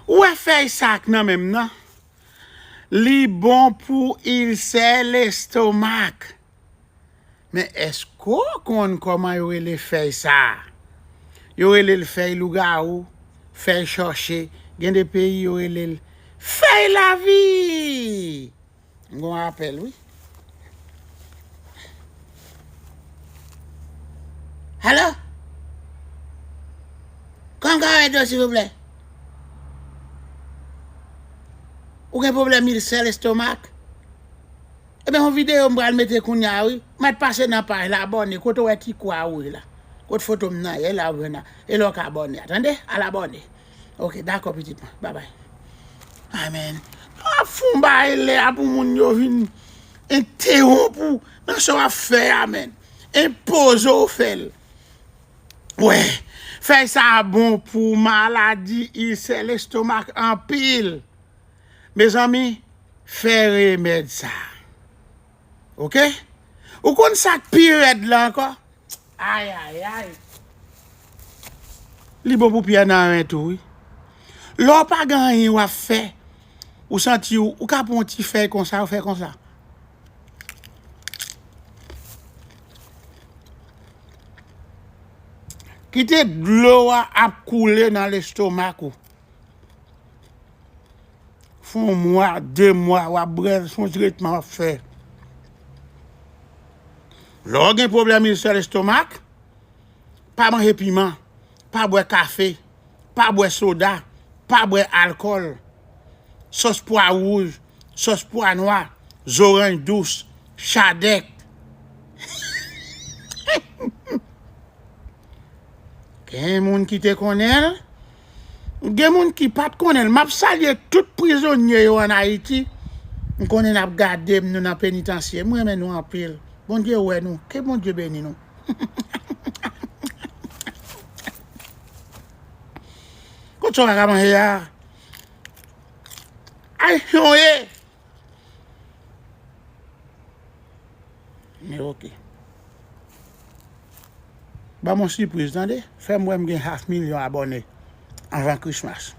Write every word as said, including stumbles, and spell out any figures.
Ou wè fèy sa k nan men m nan? Li bon pou ilsè lestomak. Men èske w konn kòman yo rele fèy sa a? Yo rele l fèy lougawou, fèy chòche, gen de peyi yo rele l fèy lavi. M gon apèl, wi. Alo? Kòman ka ede w, silvouplè? Ou gen pwoblèm ilsè lestomak? Ebyen, yon videyo m pral mete kounye a, wi. Mèt pase nan paj la, abòne. Kote w wè ti kwa wouje la? Kot foto m nan ye la, ou jwenn la? E lè w ka abòne a, tande? Al abòne. Ok, dakò, pitit mwen. Babay. Amèn. Yo ap fè yon bagay lè a pou moun yo vin entewonp ou nan sa w ap fè a, amèn. Enpoze w fè l. Wè, fèy sa a bon pou maladi ilsè lestomak anpil. Mezanmi, fè remèd sa. Ok? Ou konn sa k pi rèd la ankò? Ayayay. Li bon pou pyè nan ren tou, wi. Lè w pa gen anyen w ap fè, ou santi w, ou ka pran yon ti fèy konsa, ou fè konsa. Kite dlo a ap koule nan lestomak ou. Fè yon mwa, de mwa, w ap bwè l, se yon tretman w ap fè. Lè w gen pwoblèm ilsè lestomak, pa manje piman, pa bwè kafe, pa bwè soda, pa bwè alkòl, sòs pwa wouj, sòs pwa nwa, zoranj dous, chadèk. Gen moun ki te konnen l, gen moun ki pa t konnen l. M ap salye tout prizonye yo ann Ayiti. M konnen n ap gade m, nou nan penitansye. M renmen nou anpil. Bondye wè nou. Ke Bondye beni nou. Kot sa w pa ka manje a? Ayisyen w ye? Men ok. Ban m yon sipriz, tande. Fè m wè m gen half milyon abòne anvan Christmas.